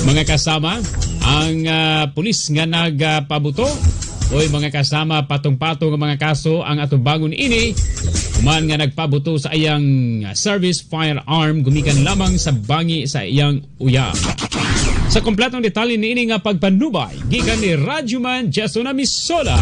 Mga kasama, ang pulis nga nagpabuto. Oy, mga kasama, patong-patong ang mga kaso ang atubangon ini human nga nagpabuto sa iyang service firearm gumikan lamang sa bangi sa iyang uyab. Sa kompletong detalye niini nga pagpanubay, gikan ni Radyoman Jason Amisola.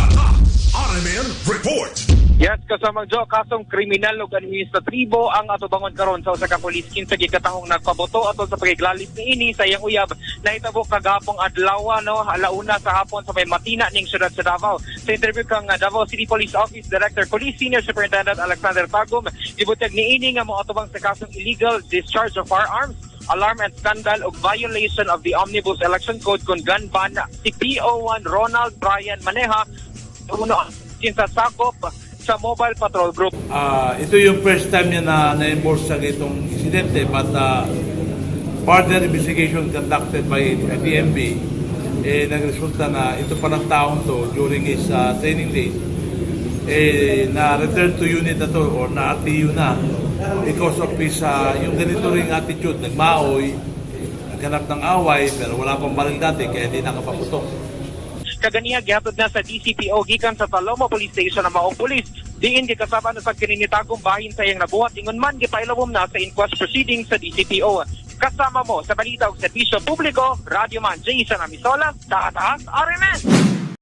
RMN Report. Yes, kasamang Joe, kasong kriminal ug administratibo ang atubangon karon sa usa ka pulis kinsa gikatahong nagpaboto atol sa pagiglalis niini sa iyang uyab. Nahitabo kagahapong adlaw, no, alauna sa hapon sa may Matina ning syudad sa Davao. Sa interview kang Davao City Police Office Director Police Senior Superintendent Alexander Tagum, gibutyag niini nga moatubang sa kasong illegal discharge of firearms, alarm and scandal ug violation of the Omnibus Election Code kon gun ban si PO1 Ronald Brian Maneha, uno kinsa sakop sa Mobile Patrol Group. Ito yung first time niya na na-involve sa itong insidente, but further investigation conducted by DMB, eh, nagresulta na ito palang taong to, during his training days, eh, na return to unit na to or na RTU na because of his yung ganito ring attitude, nagmaoy, naghanap ng away, pero wala pang baril dati kaya hindi nakapaputok. Kaganiha gihatod na sa DCPO gikan sa Talomo Police Station ang maong pulis. Diin gikasaba na sa kini ni Tagum bahin sa iyang nabuhat, ingon man gipailawom na sa inquest proceedings sa DCPO. Kasama mo sa balita ug serbisyo publiko, Radyo Man Jason Amisola, Taas RMN.